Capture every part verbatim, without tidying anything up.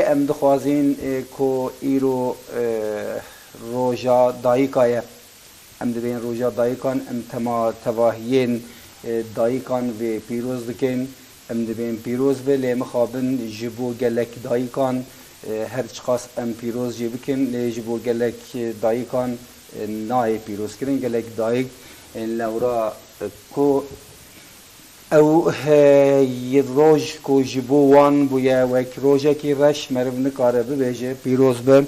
Em dixwazîn, e, ku îro, e, roja dayika ye. Em dibên roja dayikan, em tema tevahiyên, e, dayikan vê pîroz dikin. Em dibên pîroz be, lê mixabin ji bo gelek dayikan, e, her çiqas em pîroz jî bikin, lê ji bo gelek, e, dayikan, e, nayê pîrozkirin. Gelek dayik, e, lewra, e, ku Ew, e, roj ku ji bo wan bûye wek rojekî reş, meriv nikare bibêje pîroz be.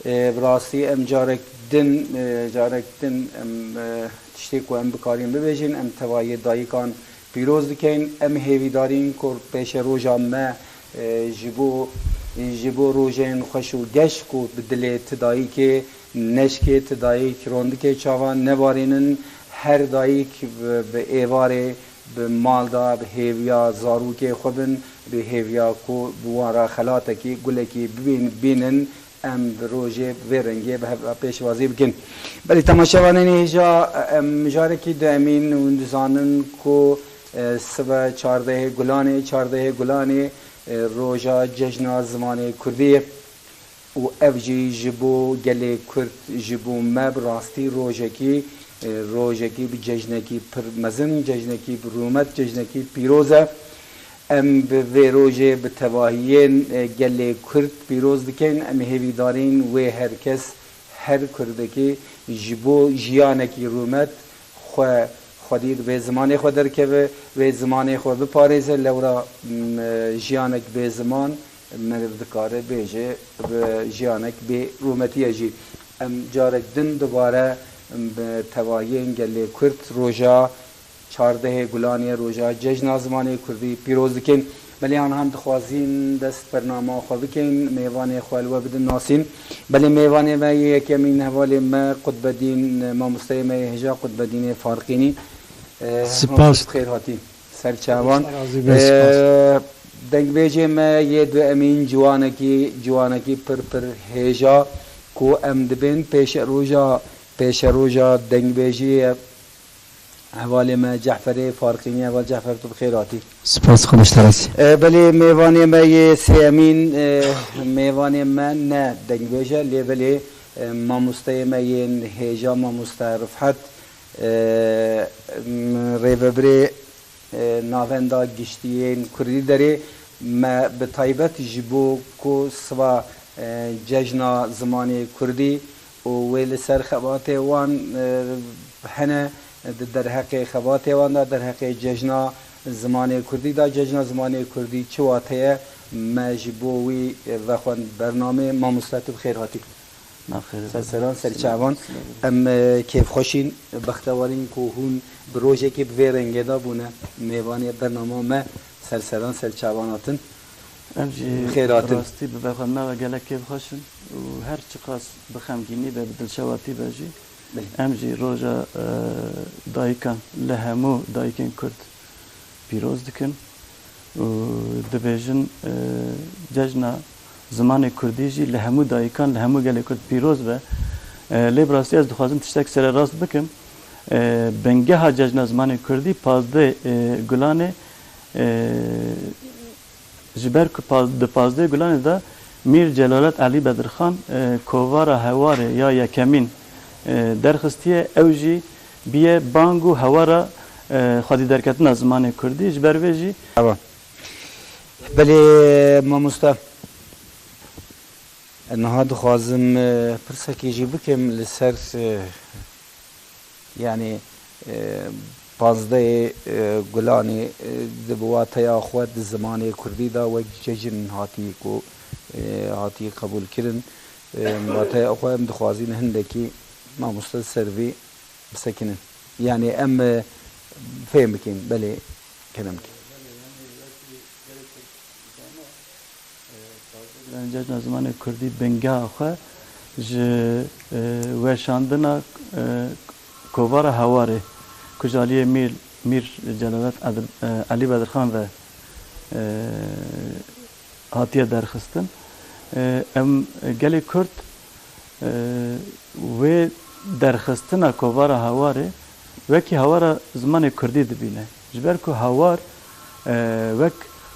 E, bi rastî em carek din, e, carek din em, e, tiştê ku em bikarîn bibêjin, em tevayê dayikan pîroz dikeyn. Em hêvîdarîn ku pêşeroja me, e, ji bo, ji bo rojên xweş û geş ku bi dilê ti dayikê, neşkê ti dayik rondikê çavan nebarînin, her dayik bi, bi êvarê bi mal de bi hêviya zarokê xwe bin, bi hêviya ku bi wan re xelatekî, gulekî bibîn-, bînin, em bi rojê bi vê rengê bi hev re pêşwazî bikin. Belê temaşevanên hêja, em carekî di emîn hûn dizanin ku, e, sibe çardehê Gulanê, çardehê Gulanê, e, roja cejna zimanê Kurdî ye. Û ev jî ji bo gelê Kurd, ji bo me bi rastî rojekî, e, rojekî bi cejnekî pir mezin, cejnekî bi rûmet, cejnekî pîroz e. Em bi vê rojê bi tevahiyên, e, gelê Kurd pîroz dikin. Em hêvîdarîn wê her kes, her Kurdekî ji bo jiyanekî rûmet xwe xwedî di vê zimanê xwe derkeve, vê zimanê xwe biparêze, lewra, m, jiyanek bê ziman meriv dikare bêje bi jiyanek bê rûmetiye jî. Em carek din dubare bi tevahiyên gelê Kurd roja çardehê Gulanê, roja cejna zimanê Kurdî pîroz dikin. Belê an hem dixwazîn dest bernama xwe bikin, mêvanê xwe li we bidin nasîn. Belê mêvanê me yê yekemîn hevalê me Qutbedîn, mamosteyê me yê hêja Qutbedînê Farqînî. Eh, Spas. Bi xêr hatî. Ser çavan. Razî be, spas. Eh, dengbêjê me yê du emîn ciwanekî, ciwanekî pir pir hêja ku em dibên pêşeroja, pêşeroja dengbêjiyê ye. Hevalê me Cehferê Farqînî, heval Cehfer, tu bi xêr hatî. Spas, Xwedeş te razî. E, belê mêvanê me yê sêyemîn, e, mêvanê me ne dengbêj e, lê belê, e, mamosteyê me yên hêja, mamoste Rifhet, e, m, rêvebirê, e, Navenda Giştî yên Kurdî derê me bi taybet ji bo ku siba, e, cejna zimanê Kurdî û wê li ser xebatê wan, e, hene, di derheqê xebatê wan de, derheqê cejna zimanê Kurdî de, cejna zimanê Kurdî çi wate ye, me ji bo wî vexwend bernamê. Mamoste, tu bi xêr hatî. Ser seran, ser çavan. Em, e, kêfxweş in, bextewar in ku hûn bi rojekê bi vê rengê de bûne mêvanê bernama me. Ser seran, ser çavan hatin. Em jî bi xêr hatin. Rastî bi vexwe me ve gelek kêfxweş in û her çiqas bi xemgînî be, bi dilşewatî be jî, Belê. Em jî roja, e, dayikan li hemû dayikên Kurd pîroz dikin û dibêjin, e, cejna zimanê Kurdî jî li hemû dayikan, li hemû gelê Kurd pîroz be. E, lê bi rastî ez dixwazim tiştek sererast bikim. E, bingeha cejna zimanê Kurdî pazdeh, e, Gulanê, e, ji ber ku paz-, di pazdeh Gulanê de Mîr Celalet Elî Bedirxan, e, kovara Hewarê ya yekemîn, e, derxistiye, ew jî biye bang û hewara, e, xwedî derketina zimanê Kurdî. Ji ber vê jî Ewa. Belê mamoste. Niha dixwazim, e, pirsekê jî bikim li ser, e, yanî, e, pazdehê, e, Gulanê, e, di bi wateya xwe di zimanê Kurdî de wek cejin hatî ku, e, hatî qebûlkirin. E, wateya xwe em dixwazîn hindekî mamoste ser vî bisekinin. Yanî em, e, fêm bikin, belê, kerem bikin. Cejna Zimanê Kurdî bingeha xwe ji, e, weşandina, e, kovara Hewarê ku ji aliyê Mîr, Mîr Celalet Edil-, e, Elî Bedirxan ve, e, hatiye derxistin. E, em gelê Kurd, e, wê derxistina kovara Hewarê wekî hewara zimanê Kurdî dibîne. Ji ber ku Hewar, e, wek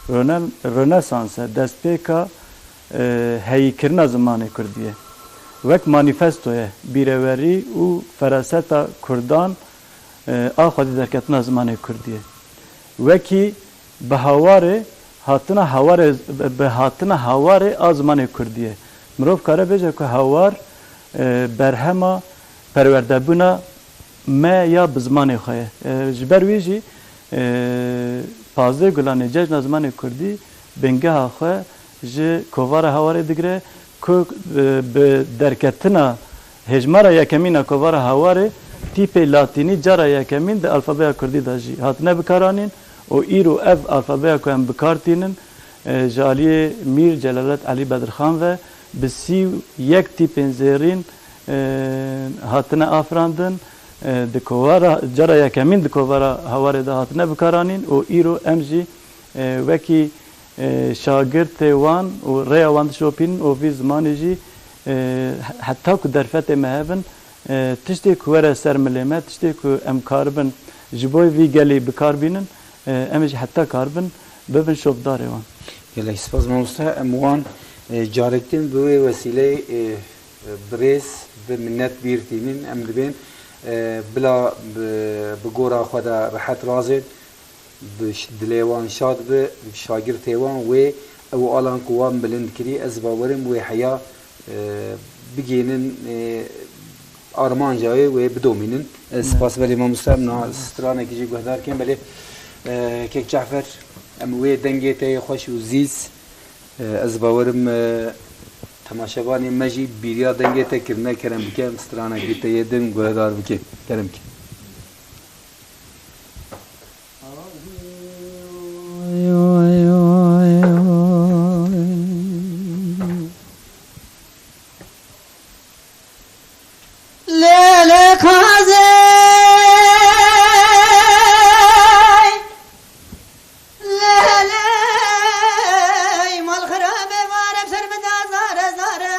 rone-, Rönesans e, destpêka, e, heyîkirina zimanê kurdî ye. Wek manîfestoye bîrewerî û feraseta kurdan, e, a xwedî derketina zimanê kurdî ye. Wekî bi hawarê hatina hawarê, bi hatina hawarê a zimanê kurdî ye. Mirov kare bêje ku hawar, e, berhema perwerdebûna me ya bi zimanê xwe ye. E, ji ber wî jî, e, pazdeh Gulanê Cejna Zimanê Kurdî bingeha xwe ji kovara Hawarê digire ku, e, bi derketina hejmara yekemîn a kovara Hawarê tîpê latînî cara yekemîn di alfabeya kurdî de jî hatine bikaranîn û îro ev alfabeya ku em bikar tînin, e, ji aliyê Mîr Celalet Elî Bedirxan ve bi sî û yek tîpên zêrîn, e, hatine afirandin, e, di kovara, cara yekemîn di kovara Hawarê de hatine bikaranîn û îro em jî, e, wekî, e, şagirtê wan û rêya wan dişopînin û vî zimanê jî, e, he-, heta ku derfetê me hebin, e, tiştê ku were ser milê me, tiştê ku em karibin ji bo vî gelî bikar bînin, e, em jî heta karibin bibin şopdarê wan. Gelek spas mamoste. Em wan, e, carek din bi wê wesîleyê, e, e, bi rêz, bi minnet bîr tînin. Em dibên, e, bila bi, bi gora xwe de rehet razên, bi ş-, dilê wan şad bi, şagirtê wan wê ew alan ku wan bilind kirî, ez bawerim wê heya, e, bigênin, e, armanca wê, wê bidomînin. E, spas belê mamoste, em na stranekî jî guhdar kin, belê, e, kek Cafer, em wê dengê te yê xweş û zîz, e, ez bawerim, e, temaşevanê me jî bîriya dengê te kirine, kerem bike, em stranekî te yê din guhdar bikin. Kerem bike. Lê, lê, kazey, lê, lê, mal xirabê varem ser min da zare, zare.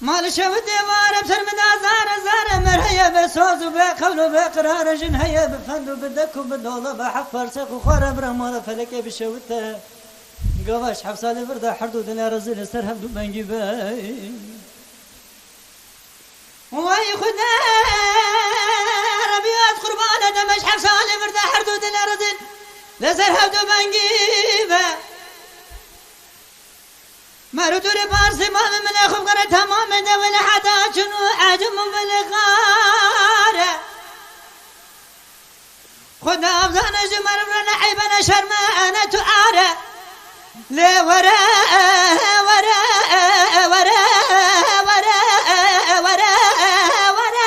Mal şewitê warem ser min da zare, zare. Mer heye be soz û be qewl û be qirare, jin heye bi fend û bi dek û bi dola, be hef parse xu xware bira mala felekê bi şewite. Gava ji heft salê vir de her du dilê rezîl li ser hevdu bengî be. Wey Xuda, Rebî ez qurbane de me ji heft salê vir de her du dilê rezîl li ser hevdu bengî be. Merû dûrê parsê mame min ê xwe bigere temamê de wele heta çin û ecim û bilixare. Xuda bizane ji meriv re ne eybe ne şerme ne tu are. Lê were, were, were, were, were, were, were.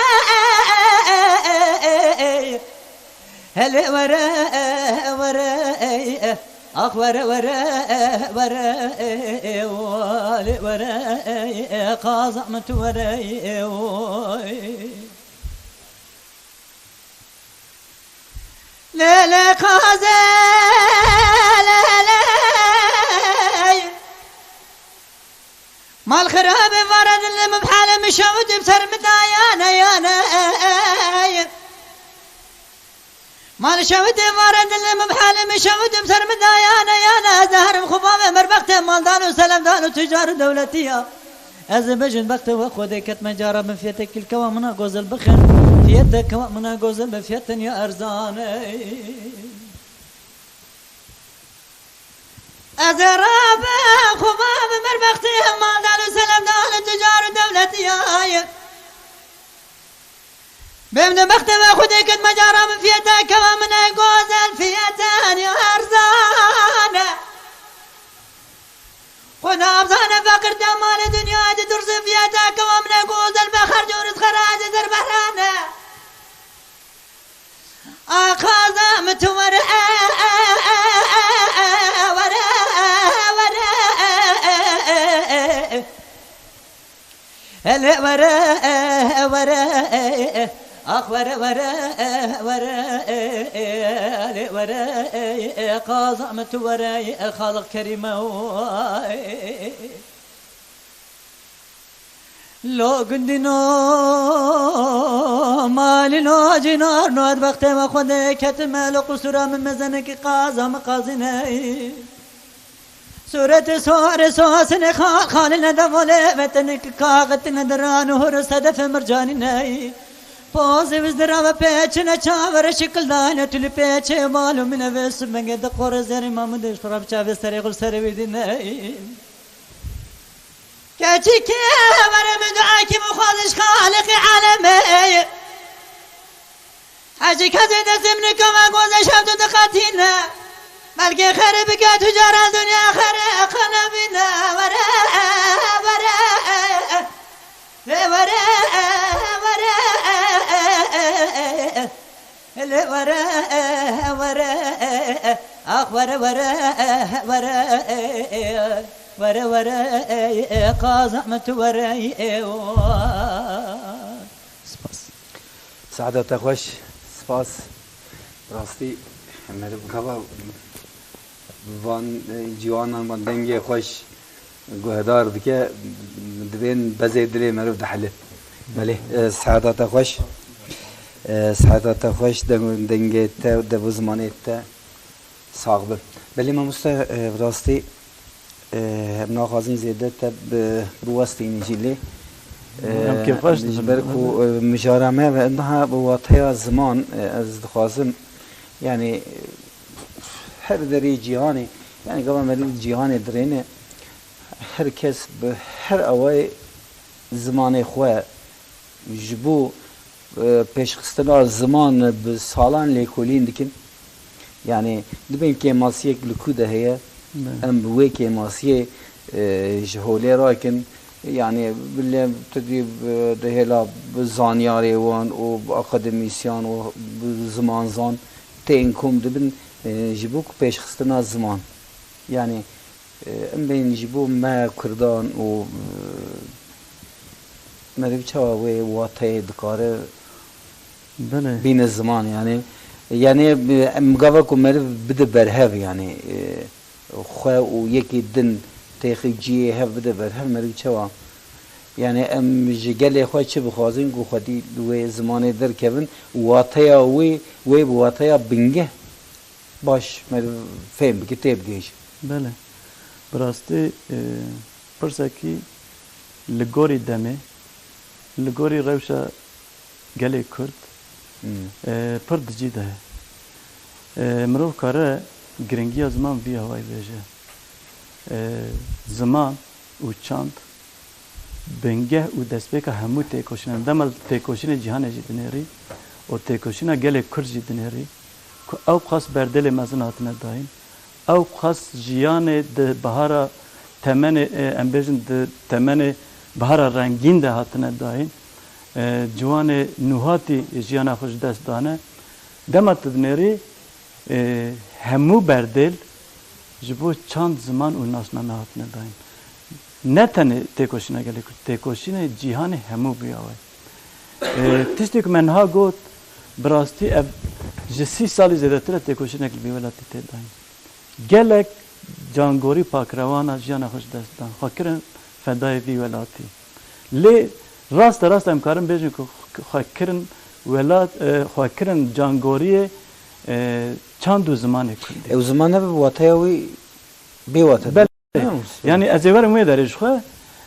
Hele were, were, ey, eh. Ax were, were, were, ey, eh. Wale were, ey, eh. Qaza min tu were, ey, eh, oy. Lê, lê, qaze, lê, lê, ey. Mal xirabê vare dilê min halê min şewitî bi ser min da yane, yane, ey. Mal şewitê vare dilê min halê min şewitî bi ser min da yane, yane. Ez de herim xwe bavê merbextê maldan û selemdan û tucar û dewletî ya. Ez ê bêjin bextê we Xwedê ketme cara bin fiyete kîlkewa mina gozel bixin. Fiyete kewa mina gozel bi fiyetin ya erzan ey. Ez ê rabe xwe bavê merbextê maldan û selemdan û tucar û dewletî ya. Bêm de bextê we Xwedê ketme cara min fiyete kewa min e gozel fiyete ya erzan e. Xweda bizane feqir te malê dinyayê di durzê fiyete kewa min e gozel be xerc û rizqe razê zer behran e. Aqaza min tu were, were, were. Hele were, were, ax were, were, were, hele were, qaza min tu were, Xaliq Kerîme. Lo gundîno, malîno, cînar no, bextê me Xwedê ketime, lo qusura min mezenekî qaza min qazîne. Sûretê sor sosine xal xalîne devole vetenik kaxitine diran û hur sedef mircanîne. Pozê wiz dirave pêçine çavere şikildane tülü pêçê malûmine ve sumenge de qore zerê mamide şurab çave serê xul serê wîdine. Keçikê were min dua kim xwaziş xaliqê aleme. Hecî kesê destê min kava goze şev tu diqetîne. Belkê xêrê bike tu cara dinya xêrê qenebîne. Were, were, were, were, were, were, ax were, were, were, were, were, qazem tu were. Spas. Saeta te xweş. Spas. Rastî meriv gava van, e, ciwanan, van dengê xweş guhdar dike, divên bezê dilê meriv dihele. Belê, e, saeta te xweş. E, saeta te xweş, deng-, dengê te, dev û zimanê te. Sax be. Belê mamoste, e, bi rastî, e, em naxwazin zêde te bi, biwestînin jî lê. E, Em kêfxweş ji dibin. Ber ku, e, mijara me ve niha bi wateya ziman, e, ez dixwazim, yani, e, her derê cîhanê, yani gava me li cîhanê dirêne, her kes bi her awayê zimanê xwe ji bo, e, pêşxistina ziman bi salan lêkolîn dikin. Yani dibên kêmasiyek li ku de heye, Belê. Em bi wê kêmasiyê, e, ji holê rakin. Yani bilê tu dî, e, di hêla bi zanyarê wan û bi akademîsyan û bi zimanzan tên kom dibin, e, ji bo ku pêşxistina ziman. Yani Em bên ji bo me Kurdan û, e, meriv çawa wê wateyê dikare Belê. Bîne ziman, yani. Yani, e, em gava ku meriv bide berhev, yani, e, xwe û yekî din têxî cihê hev bide berhev, meriv çawa? Yani, em ji gelê xwe çi bixwazin ku xwedî li wê zimanê derkevin, wateya wê, wê bi wateya bingeh baş meriv fêm bike, têbigihîje. Belê. Bi rastî, e, pirsekî li gorî demê, li gorî rewşa gelê Kurd, Hmm. e, pir di cî de ye. E, mirov kare giringiya ziman vî awayî bêje. E, ziman û çand bingeh û destpêka hemû têkoşînan, dema têkoşînê cîhanê jî dinêrî û têkoşîna gelê Kurd jî dinêrî, ku ew qas berdêlê mezin hatine dayîn, ew qas jiyanê di bahara temenê, e, em bêjin di temenê bahara rengîn de hatine dayîn, e, ciwanê nûhatî jiyana xwe ji dest dane. Dema tu dinêrî, e, hemû berdêl ji bo çand, ziman û nasname hatine dayîn. Ne tenê têkoşîna gelê Kurd, têkoşînê cîhanê hemû bûya wê. E, tiştê ku me niha got, bi rastî ev ji sî salî zêdetir e têkoşînek li vî welatî tê dayîn. Gelek cangorî pakrewana jiyana xwe ji dest dan, xwe kirin fedayê vî welatî. Lê raste rast em karin bêjin ku xwe kirin welat, e, xwe kirin cangoriyê, e, çand û zimanê Kurdî. Ew ziman nebe bi wateya wî bê wate. Belê. Yanî ez ê werim wê derê ji xwe,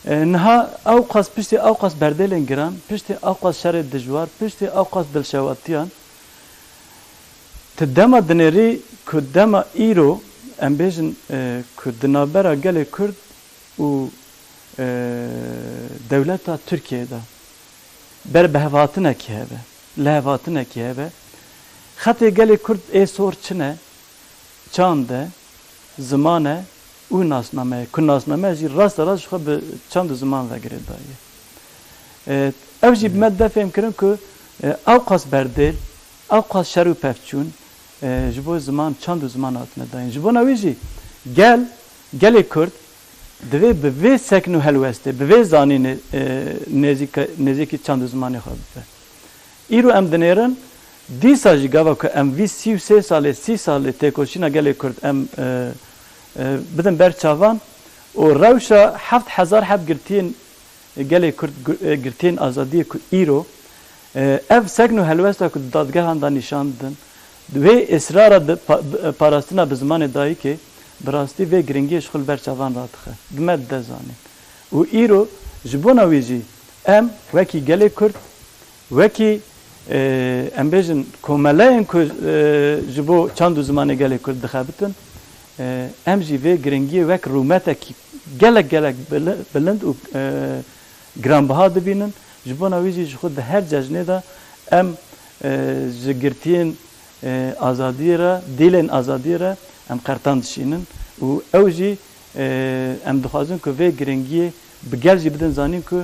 e, niha ew qas piştî ew qas berdêlên giran, piştî ew qas şerê dijwar, piştî ew qas dilşewatiyan, tu dema dinêrî ku dema îro, em bêjin, e, ku di navbera gelê Kurd û, e, dewleta Tirkiyeyê de ber bi hevhatinekî hebe, li hevhatinekî hebe, xetê gelê Kurd ê sor çi ne? Çand e, ziman e û nasname ye. Ku nasname jî raste rast ji xwe bi çand û ziman ve girêdayî ye. E, ev jî bi me dide fêhm kirin ku, e, ew qas berdêl, ew qas şer û pevçûn, e, ji bo ziman, çand û ziman hatine dayîn. Ji bona wî jî gel, gelê Kurd divê bi vê sekn û helwestê, bi vê zanînê, e, nêzîke-, nêzîkî çand û zimanê xwe bibe. Îro em dinêrin, dîsa jî gava ku em vî sî û sê salê, sî salê têkoşîna gelê Kurd em, e, e, bidin ber çavan û rewşa heft hezar heb girtiyên gelê Kurd, gu-, e, girtiyên azadiyê ku îro, e, ev sekn û helwesta ku di dadgehan de nîşan didin, wê israra di pa-, bi-, parastina bi zimanê dayikê, Bi rastî vê giringiyê ji xwe li ber çavan radixe. Di me dide zanîn. Û îro ji bona wî jî em wekî gelê Kurd, wekî, e, em bêjin komeleyên ku, e, ji bo çand û zimanê gelê Kurd dixebitin, e, em jî vê giringiyê wek rûmetekî gelek gelek bili-, bilind û, e, giranbiha dibînin. Ji bona wî jî ji xwe di her cejnê de em, e, ji girtiyên, e, azadiyê re, dîlên azadiyê re em qertan dişînin û ew jî, e, em dixwazin ku vê giringiyê bi gel jî bidin zanîn ku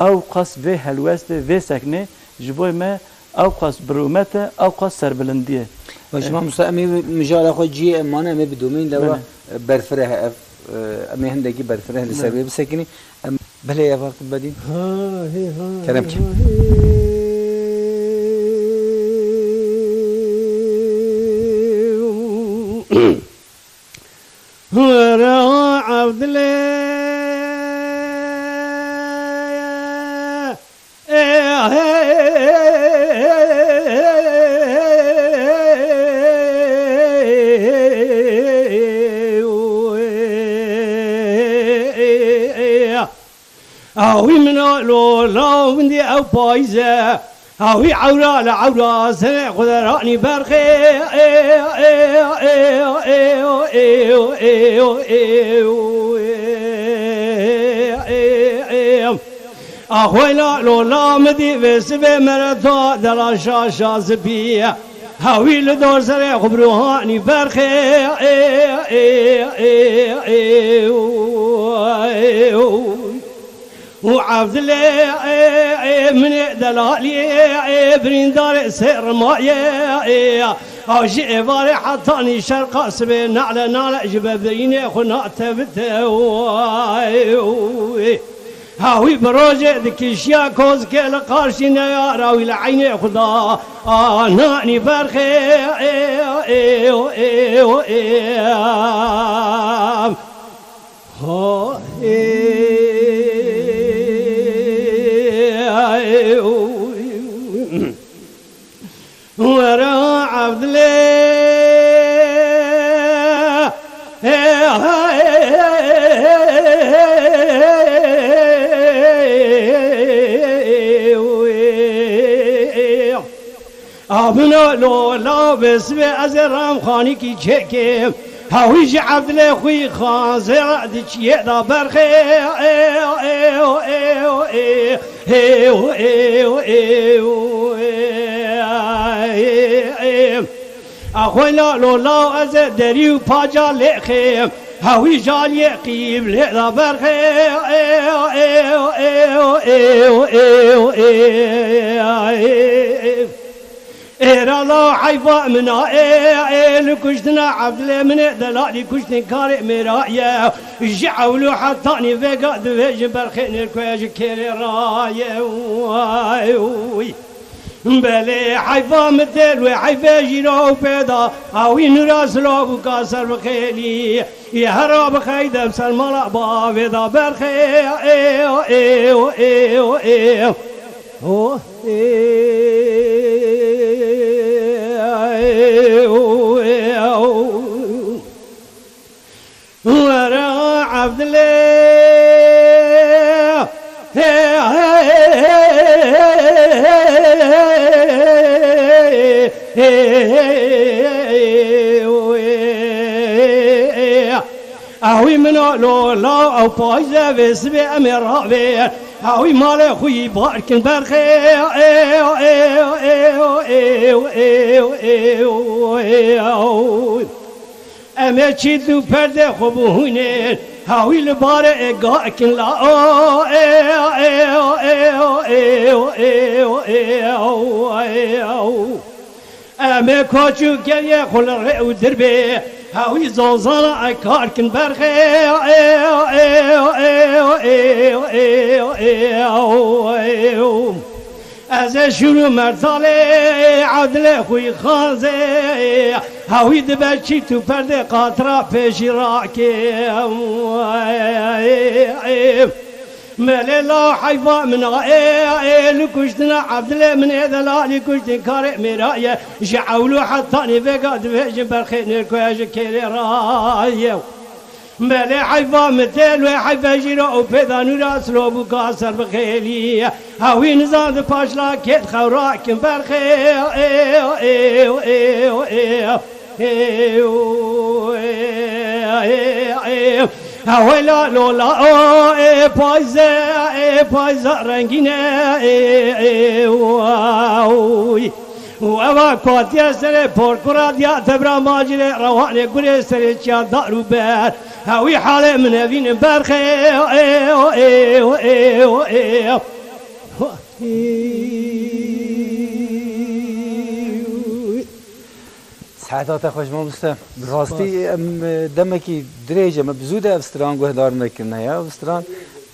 ew qas vê helwestê, vê seknê ji bo me ew qas bi rûmet e, ew qas serbilindî ye. Baş, e, mamosta, em ê mijara xwe cihê em mane, em ê bi domîn de we, Belê. e, berfireh ev, e, em ê hindekî berfireh li ser Belê. wê bisekinî. Em, belê, ev waqt bedîn. Ha, hê, ha, Kerem hê, ki. ha, hê. Were Evdilê. Awî min a lola windî ew payîze. Awî ewra li ewra serê xwe de ranî berxê. Axweyna lola min dî vê sibê mere ta dela şaşa zibî. Hewî li dor serê xwe bi ruhanî berxê. Û Evdilê, ê, ê, min ê delalî, ê, ê, birîndarê sê rimayê, ê, a ji êvarê hetanî şerqa sibê nale nale ji bedirînê xwe natevite. Hawî bi rojê dikişiya kozikê li qarşî neyara wî li eynê xwe da. A nanî berxê, ê, ê, ê, ê, ê, ha, ê. Were Evdilê. Abina lola besibê ez ê ram xanîkî çêkim. Hewî ji Evdilê xwî xan zêra diçiyê da berxê. Axweyna lola ez ê derî û paca lêxim. Hewî jaliyê qîblê da berxê. Êra la heyfa min a ê, ê, li kuştina Evdilê min ê delalî kuştin karê mêra ye. Ji ewlû hetanî vêga divê ji berxê nêrkoye ji kêrê raye. Way, way. Belê heyfa min têl wê heyfê jîra û pêda. Awî nûra silav û ka ser bi xêlî. Yê hera bi xeydem ser mala bavê da berxê. Ê, ê, ê, ê. Oh, ê, ê, ê, ê. Were Evdilê. Ewî min a lola ew payze vê sibê em ê ravê. Ewî malê xwe yî bar kin berxê. Em ê çît û perdê xwe bihûnên, hawî li barê ê gakin la. Em ê koç û keriyê xwe li rê û dirbê, hawî zozana e kar kin berxê. Ez ê şûr û mertalê Evdilê xwî xanzê, hawî dibe çît û perdê qatira pêşî rakê. Melê la heyfa min a ê, ê li kuştina Evdilê min ê delalî kuştin karê mêra ye. Ji ewlû hetanî vêga divê ji berxê nêrkoye ji kêrê raye. Belê heyfa min tê, lê heyfe jî ra û pêda nû ra silobûka ser bixêlî. Hewî nizan di paşla kêt xewra kim berxê. Hewê la lola o, ê payze, ê payza rengîne, ê, ê, oy. Û eva ku hatiye serê porkura diya tebra macirê rewanê gurê serê çiya dar û ber. Hewî halê min evînin berxê. Seheta te xweş mamoste. Bi rastî Spas. em, e, demekî dirêj e, me bi zû de ev stran guhdar nekirine ya. Ev stran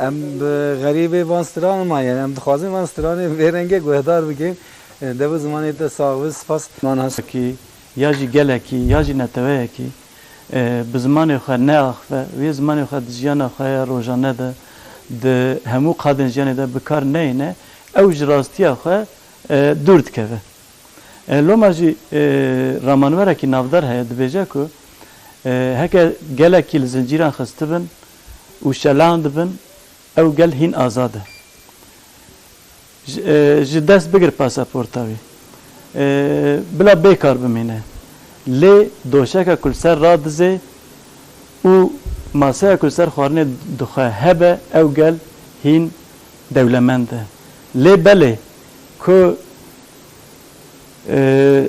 em bi xerîbê van stran ma yani em dixwazin van stranê vê rengê guhdar bikin. E, dev û zimanê te sax be, spas. Man has. Ki ya jî gelekî, ya jî neteweyekî, e, bi zimanê xwe neaxive, wê zimanê xwe di jiyana xwe ya rojane de, di hemû qadên jiyanê de bi kar neyne, ew ji rastiya xwe, e, dûr dikeve. E, loma jî, e, ramanwerekî navdar heye, dibêje ku, e, heke gelekî li zincîran xistibin û şelan dibin, ew gel hîn azad e. Ji, e, ji dest bigir pasaporta wî. E, bila bêkar bimîne. Lê doşeka ku li ser radizê û maseya ku li ser xwarinê dixwe hebe, ew gel hîn dewlemend e. Lê belê ku, e,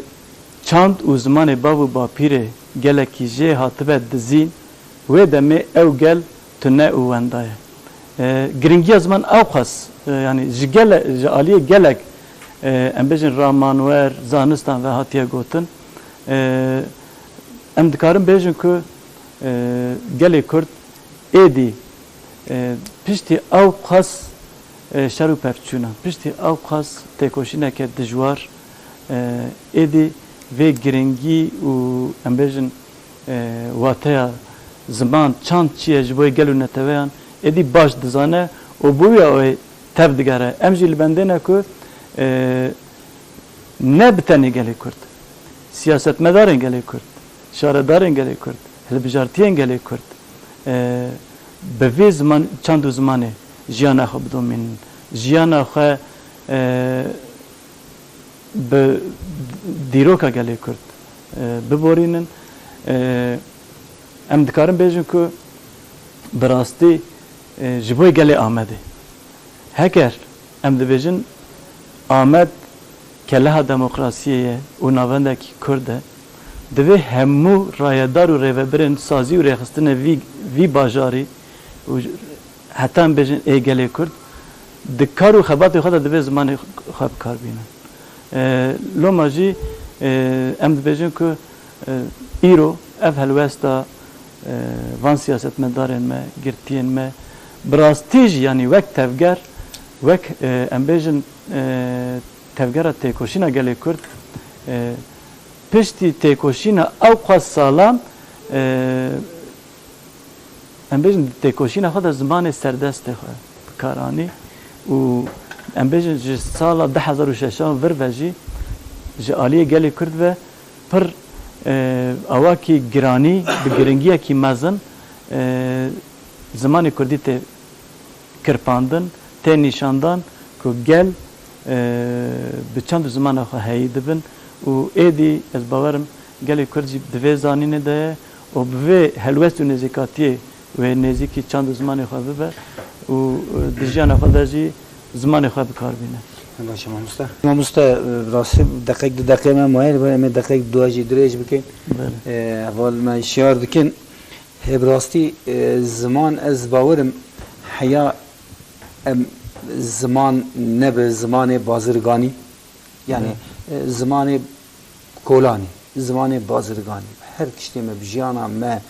çand û zimanê bav û bapîrê gelekî jê hatibe dizîn, wê demê ew gel tune û wenda ye. E, giringiya ziman ewqas, e, yanî ji gele-, ji aliyê gelek, e, em bêjin ramanwer, zanistan ve hatiye gotin. E, em dikarin bêjin ku, e, gelê Kurd êdî, e, piştî ewqas, e, şer û pevçûnan, piştî ewqas têkoşîneke dijwar, e, êdî vê giringî û em bêjin, e, wateya ziman, çand çi ye ji bo gel û neteweyan êdî baş dizane û bi wî awê tev digere. Em jî li bendê ne ku, e, ne bi tenê gelê Kurd, siyasetmedarên gelê Kurd, şaredarên gelê Kurd, hilbijartiyên gelê Kurd, e, bi vê ziman, çand û zimanê jiyana xwe bidomînin, jiyana xwe, e, bi dîroka gelê Kurd, e, biborînin. E, em dikarin bêjin ku bi rastî, e, ji bo gelê Amedê. Heger em dibêjin Amed keleha demokrasiyê ye û navendekî Kurd e, divê hemû rayedar û rêvebirên sazî û rêxistinê vî, vî bajarî û heta em bêjin ê gelê Kurd, di kar û xebatê xwe de divê zimanê xwe bi kar bînin. E, loma jî, e, em dibêjin ku, e, îro ev helwesta, e, van siyasetmedarên me, girtiyên me, bi rastî jî, yanî wek tevger, wek, e, em bêjin, e, tevgera têkoşîna gelê Kurd, e, piştî têkoşîna ewqas salan, e, em bêjin, di têkoşîna xwe de zimanê serdestê xwe bi kar anî û em bêjin, ji sala du hezar û şeşan vir ve jî ji aliyê gelê Kurd ve pir, e, awakî giranî, bi giringiyekî mezin, e, zimanê Kurdî tê kirpandin, tê nîşandan ku gel, e, bi çand û zimana xwe heyî dibin û êdî ez bawerim gelê Kurd jî di vê zanînê de ye û bi vê helwest û nêzîkatiyê wê nêzîkî çand û zimanê xwe bibe û, e, di jiyana xwe de jî zimanê xwe bi kar bîne. Baş e mamoste. Mamoste, e, rastî deqek du deqê me maye, li ber em ê deqek du jî dirêj bikin. Belê. E, heval me şiyar dikin. Hê bi rastî, e, ziman ez bawerim heya em ziman nebe zimanê bazirganî, yani, e, zimanê kolanî, zimanê bazirganî. Her tiştê me bi jiyana me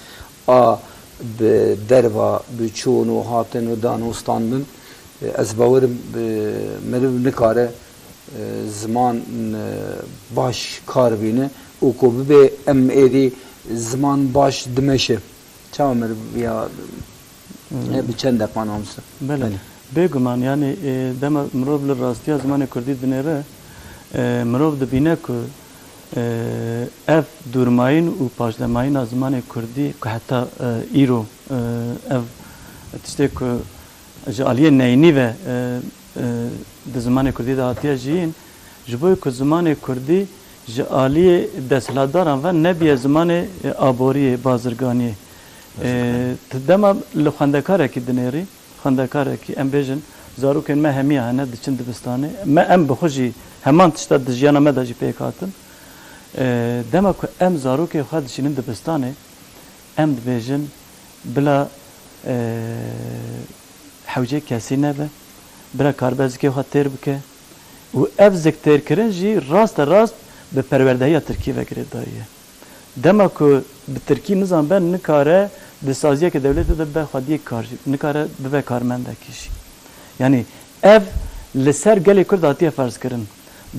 a bi derva, bi çûn û hatin û dan û standin, e, ez bawerim, e, meriv nikare, e, ziman, e, baş kar bîne û ku bibe em êdî ziman baş dimeşe. Çawa meriv ya, e, bi çend deqan amse? Belê. Belê. Bêguman, yanî, e, dema mirov li rastiya zimanê kurdî dinêre, e, mirov dibîne ku E, ev dûrmayîn û paşdemayîna zimanê kurdî ku heta, e, îro, e, ev tiştê ku ji aliyê neyînî ve, e, e, di zimanê kurdî de hatiye jiyîn, ji bo ku zimanê kurdî ji aliyê desthilatdaran ve nebiye zimanê, e, aboriyê, bazirganiyê. E, tu dema li xwendekarekî dinêrî, xwendekarekî, em bêjin, zarokên me hemiya hene, diçin dibistanê. Me, em bi xwe jî heman tişta di jiyana me de jî pêk hatin. E, dema ku em zarokê xwe dişînin dibistanê, em dibêjin, bila, e, hewcê kesî nebe, bila karibe zikê xwe têr bike. Û ev ziktêrkirin jî raste rast bi perwerdehiya tirkî ve girêdayî ye. Dema ku bi tirkî nizanbe, nikare di saziyeke dewletê de bibe xwediyê kar jî, nikare bibe karmendekî jî. Yanî ev li ser gelê Kurd hatiye ferzkirin.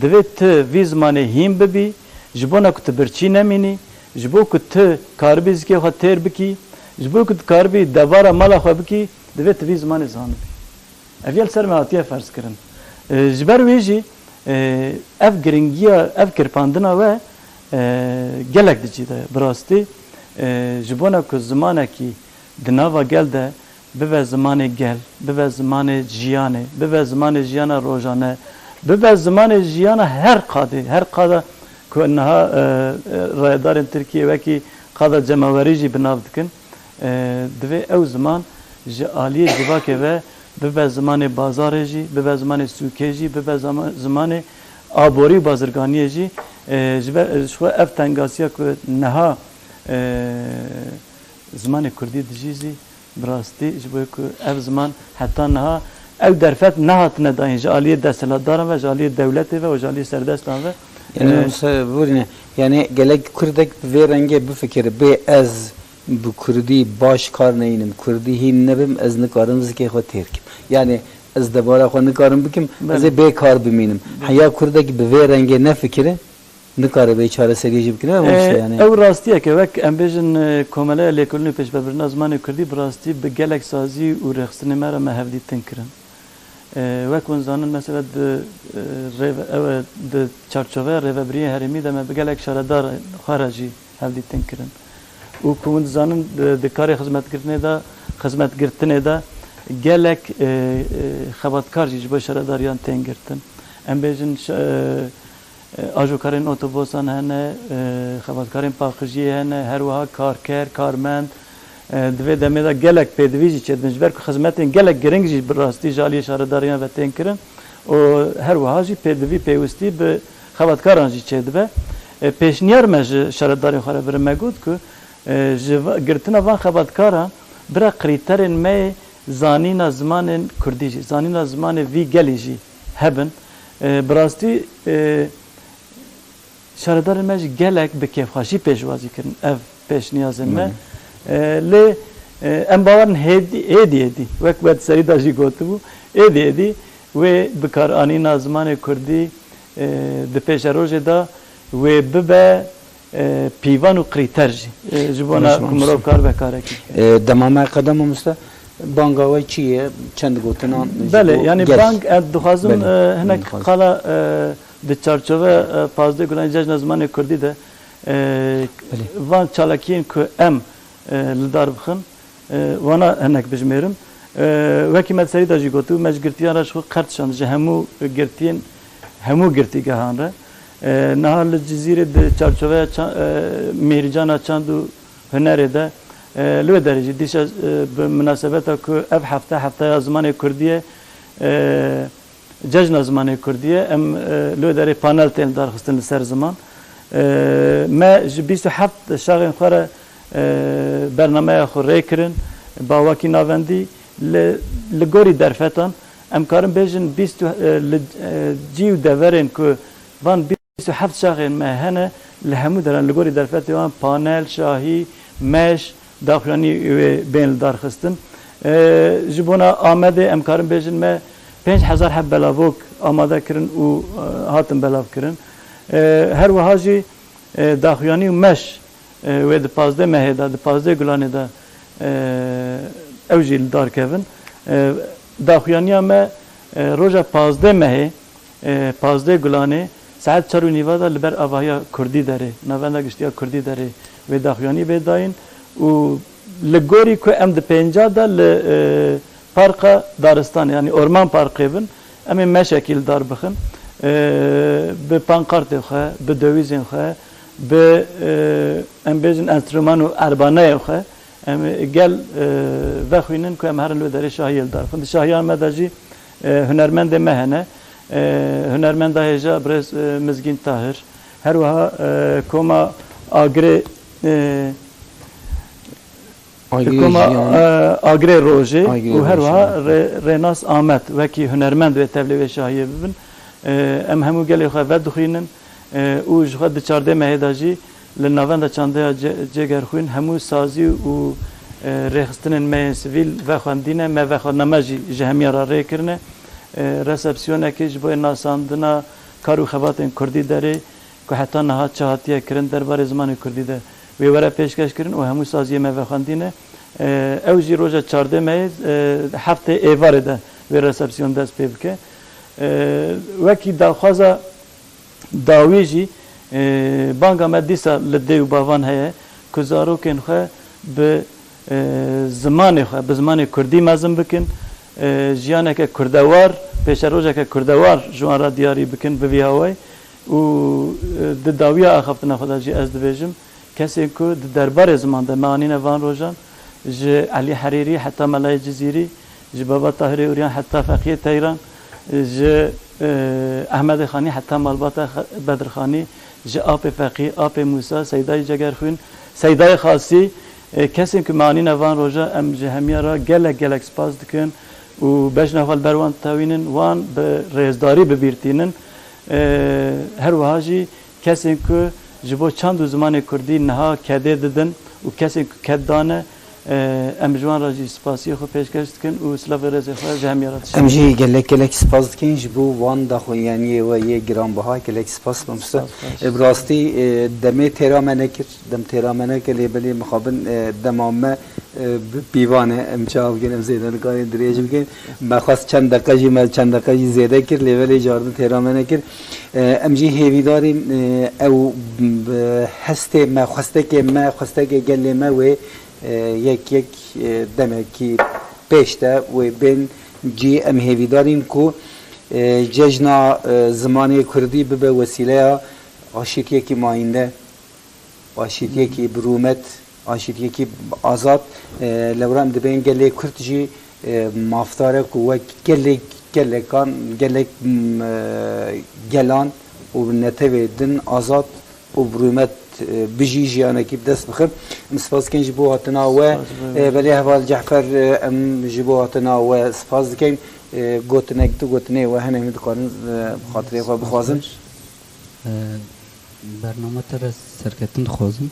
Divê tu vî zimanê hîn bibî, ji bona ku tu birçî nemînî, ji bo ku tu karibî zikê xwe têr bikî, ji bo ku tu karibî debara mala xwe bikî, divê tu vî zimanê zanibî. Ev ya li ser me hatiye ferzkirin. E, ji ber wê jî, e, ev giringiya, ev kirpandina we, e, gelek di cî de ye. Bi rastî, e, ji bona ku zimanekî di nava gel de bibe zimanê gel, bibe zimanê jiyanê, bibe zimanê jiyana rojane, bibe zimanê jiyana her qadê, her qada ku niha, e, e, rayedarên Tirkiyê wekî qada cemawerî jî bi nav dikin, e, divê ew ziman ji aliyê civakê ve bibe zimanê bazarê jî, bibe zimanê sûkê jî, bibe zama-, zimanê aborî û bazirganiyê jî. E, ji ber, ji xwe ev tengasiya ku niha, e, zimanê kurdî dijî zî, bi rastî ji bo ku ev ziman heta niha ew derfet nehatine dayîn ji aliyê desthilatdaran ve, ji aliyê dewletê ve û ji aliyê serdestan ve. Yani, e, Musa Burine, yani gelek Kurdek bi vê rengê bifikire, bê ez bi Kurdî baş kar neynim, Kurdî hîn nebim, ez nikarim zikê xwe têr kim. Yani ez debara xwe nikarim bikim, ez ê bê kar bimînim. Heya Kurdek bi vê rengê nefikire, nikare bê çareseriyê jî bikine, ew işte yani. Ew rastiyek e, wek em bêjin, e, Komeleya Lêkolîn û Pêşvebirina Zimanê Kurdî bi rastî bi gelek sazî û rêxistinê me re me hevdîtin kirin. E, wek hûn zanin, mesela di, e, rêve-, ew e, di çarçoveya rêvebiriyê herêmî de me bi gelek şaredar xwe re jî hevdîtin kirin. Û ku hûn dizanin, di, di karê xizmetgirtinê de, xizmetgirtinê de gelek, e, e, xebatkar jî ji bo şaredariyan tên girtin. Em bêjin, ş-, e, e, ajokarên otobosan hene, e, xebatkarên paqijiyê hene, her wiha karker, karmend, e, di vê demê de gelek pêdivî jî çêdibin. Ji ber ku xizmetên gelek giring jî bi rastî ji aliyê şaredariyan ve tên kirin û her wiha jî pêdivî, pêwistî bi xebatkaran jî çêdibe. E, pêşniyar me ji şaredarên xwe re birin, me got ku, e, ji va-, girtina van xebatkaran bira krîterên me yê zanîna zimanên kurdî jî, zanîna zimanê vî gelî jî hebin. E, bi rastî, e, şaredarên me jî gelek bi kêfxweşî pêşwazî kirin ev pêşniyazên me. Belê. E, lê, e, em bawer in hêdî, êdî, êdî, wek we di serî de jî gotibû, êdî, êdî wê bikaranîna zimanê kurdî, e, di pêşerojê de wê bibe, e, pîvan û krîter jî, e, ji bona ku mirov karibe karekî bike. E, dema me qede mamoste, banga we çi ye? Çend gotinan ji Belê, bo yani gel. Bang, ez dixwazim, Belê. e, hinek Dixwazim. qala, e, di çarçove, e, pazdeh Gulanê Cejna Zimanê Kurdî de, e, Belê. van çalakiyên ku em, e, li dar bixin, e, wana hinek bijmêrim. E, wekî me di serî de jî gotibû, me ji girtiyan re ji xwe qert şand, ji hemû girtiyên, hemû girtîgehan re. E, niha li Cizîrê di çarçoveya ça-, e, Mîhrîcana Çand û Hunerê de, e, li wê derê jî dîsa, e, bi minasebeta ku ev hefte, hefteya zimanê kurdî ye, e, Cejna Zimanê Kurdî ye. Em, e, li wê derê panel tên lidarxistin li ser ziman. E, me ji bîst û heft şaxên xwe re, e, bernameya xwe rê kirin, bi awakî navendî li, li gorî derfetan. Em karin bêjin bîst û, e, li, e, cî û deverên ku van bîst û heft şaxên me hene, li hemû deran li gorî derfetê wan panel, şahî, meş, daxuyanî wê bên lidarxistin. E, ji bona Amedê em karin bêjin me pênc hezar heb belavok amade kirin û, e, hatin belavkirin. E, her wiha jî, e, daxuyanî û meş, e, wê di pazdeh mehê de, di pazdeh Gulanê de, e, ew jî li dar kevin. E, daxuyaniya me, e, roja pazdeh mehê, e, pazdeh Gulanê, Saet çar û nîva de li ber avahiya Kurdî Derê, Navenda Giştî ya Kurdî Derê wê daxuyanî bê dayîn û li gorî ku em di pênca de li, e, Parka Daristanê, yanî Orman Parkê bin, em ê meşekî li dar bixin. E, bi pankartê xwe, bi dewîzên xwe, bi, e, em bêjin enstrûman û erbaneyê xwe, em ê gel, e, vexwînin ku em herin li wê derê şahiyê li dar bixin. Di şahiya me de jî, e, hunermendê me hene. E, hunermenda hêja birêz, e, Mizgîn Tahir. Her wiha, e, koma Agirê, e, Agirê koma, Jiyan. e, Agirê Rojê Agirê û her Rojê. wiha Rê-, Rênas Amed wekî hunermend wê tevlê wê şahiyê bibin. E, em hemû gelê xwe vedixwînin, e, û ji xwe di çardê mehê de jî li Navenda Çandeya Ce-, Cêgerxwîn hemû sazî û, e, rêxistinên me yên sivîl vexwendîne, me vexwendname jî ji hemiya re rê kirine. E, resepsiyonekê ji bo nasandina kar û xebatên Kurdî Derê ku heta niha çi hatiye kirin derbarê zimanê Kurdî de wê were pêşkeş kirin û hemû saziyê me vexwendîne. E, ew jî roja çardeh meyê, e, heftê êvarê de wê resepsiyon dest pê bike. E, wekî daxwaza dawî jî, e, banga me dîsa li dê û bavan heye ku zarokên xwe bi, e, zimanê xwe, bi zimanê Kurdî mezin bikin, e, jiyaneke kurdewar, pêşerojeke kurdewar ji wan re diyarî bikin bi vî awayî. Û, e, di dawiya axaftina xwe de jî ez dibêjim, kesên ku di derbarê ziman de me anîne van rojan, ji Elî Herîrî heta Melayê Cizîrî, ji Baba Tahirê Uryan heta Feqiyê Teyran, ji, e, Ehmedê Xanî heta malbata Xe-, Bedirxanî, ji Apê Feqî, Apê Mûsa, Seydayê Cegerxwîn, Seydayê Xasî, e, kesên ku me anîne van roja, em ji hemiya re gelek, gelek spas dikin û bejna xwe li ber wan ditewînin, wan bi rêzdarî bi bîr tînin. E, her wiha jî kesên ku ji bo çand û zimanê kurdî niha kedê didin û kesên ku ked dane, e, em ji wan re jî spasiyê xwe pêşkeş dikin û silav û rêzê xwe ji hemiya re dişînin. Em jî gelek gelek spas dikin ji bo wan daxuyaniyê we yê giranbiha. Gelek spas mamoste. Spas, spas. E, bi rastî, e, demê têra me nekir, dem têra me nekir, lê belê mixabin, e, dema me, e, bi pîvan e, em çawa bikin, em zêde nikarin dirêj bikin. Me xwest çend deqe jî, me çend deqe jî zêde kir, lê belê cardin têra me nekir. E, em jî hêvîdarîn, e, ew, e, hestê me, xwestekê me, xwestekê gelê me wê, e, yek yek, e, demekî pêş de wê bên cî. Em hêvîdarîn ku, e, cejna, e, zimanê kurdî bibe wesîleya aşîtiyekî mayînde, aşîtiyekî bi rûmet, aşîtiyekî azad, e, lewra em dibên gelê Kurd jî, e, mafdar e ku wek gelek, gelekan, gelek, m, e, gelan û netewê din azad û bi rûmet, e, bijî, jiyanekî bi dest bixin. Em spas dikin ji bo hatina we. Spas, e, belê heval Cefer, e, em ji bo hatina we spas dikin. E, gotinek, du gotinê we hene, em dikarin, e, bi xatirê xwe bixwazin. E, Bernama te re serketin dixwazim.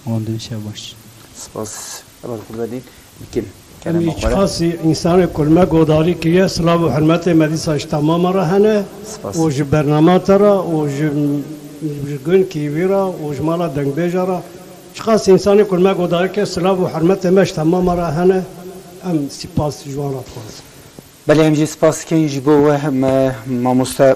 Wan din şev baş. Spas. Heval Xurbenî, bikin. Em Kerema xwe re. Çiqasî însanê ku li me godarî kiriye, silav û hurmetê me dîsa ji temama re hene. Spas. Û ji bernama te re û ji, ji Gun T V re û ji mala dengbêja re. Çiqasî însanê ku li me godarî kiriye, silav û hurmetê me ji temama re hene. Em spas ji wan re dixwazin. Belê, em jî spas dikin ji bo we, me, mamoste,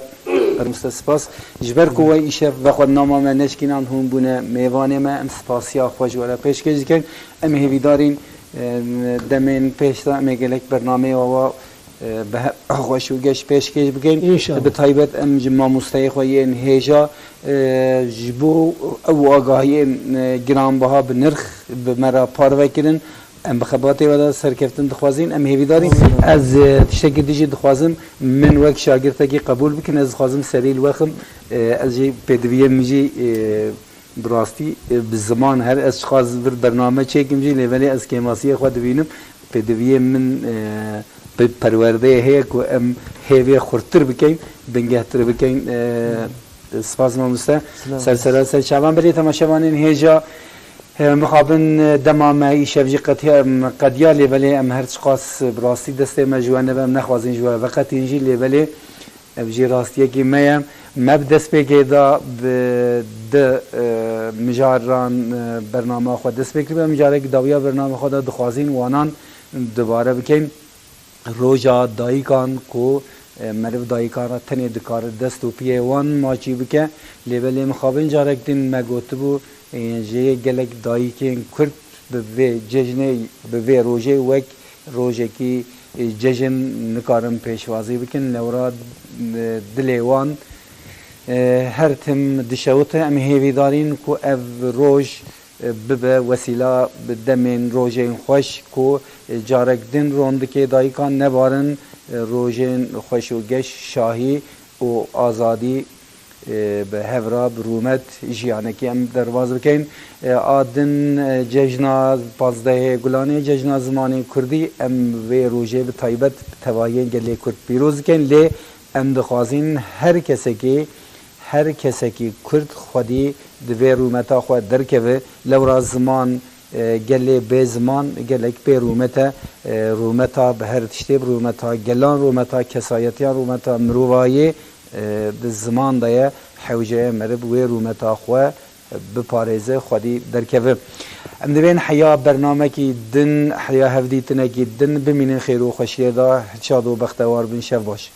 mamoste spas. Ji ber ku we îşev vexwendnama me neşkînan hûn bûne mêvanê me, em spasiya xwe ji we re pêşkêş dikin. Em hêvîdarîn, em, demên pêş de em ê gelek bernameyê we, e, bi he-, xweş û geş pêşkêş bikin. Înşallah. Bi taybet em ji mamosteyê xwe yên hêja, e, ji bo ew agahiyên, e, giranbiha bi nirx bi me re parve kirin. Em bi xebatê we de serkeftin dixwazin, em hêvîdarîn. Ez, e, tiştekî din jî dixwazim, min wek şagirtekî qebûl bikin, ez dixwazim serî li we xim, e, ez jî pêdiviyê min jî, e, bi rastî, e, bi ziman her ez çiqas vir bername çêkim jî, lê belê ez kêmasiyê xwe dibînim, pêdiviyê min, e, bi perwerdeyê heye ku em hêvê xurttir bikeyn, bingehtir bikeyn, e, spas mamoste. Silav. Ser sera ser çavan belê temaşevanên hêja. Em mixabin dema me îşev jî qetiya, em qediya, lê belê em her çiqas bi rastî destê me ji we nebe, em nexwazin ji we veqetîn jî, lê belê ev jî rastiyekî me ye. Me bi destpêkê de bi di, e, mijaran, e, bernama xwe dest pê kiribe. Mijarek dawiya bernama xwe de dixwazin wanan dubare bikeyn. Roja dayikan ku E, meriv dayikan re tenê dikare dest û piyê wan maçî bike. Lê belê mixabin carek din me gotibû, e, jê gelek dayikên Kurd bi vê cejnê, bi vê rojê wek rojekî, e, cejn nikarin pêşwazî bikin. Lewra, e, dilê wan, e, her tim dişewite. Em hêvîdarîn ku ev roj, e, bibe wesîla demên rojên xweş ku, e, carek din rondikê dayikan nebarin, e, rojên xweş û geş, şahî û azadî, e, bi hev re bi rûmet jiyanekî em derbas bikeyn. E, a din, e, cejna pazdehê Gulanê, cejna zimanê Kurdî, em vê rojê bi taybet bi tevahiyên gelê Kurd pîroz dikeyn. Lê em dixwazîn her kesekî, her kesekî Kurd xwedî di vê rûmeta xwe derkeve. Lewra ziman, e, gelê bê ziman gelek bê rûmet e. E, rûmeta bi her tiştê, bi rûmeta gelan, rûmeta kesayetiyan, rûmeta mirovayê, e, di ziman de ye. Hewce ye meriv wê rûmeta xwe biparêze, xwedî derkeve. Em divên heya bernamekî din, heya hevdîtinekî din bimînin xêr û xweşiyê de. Şad û bextewar bin. Şev baş.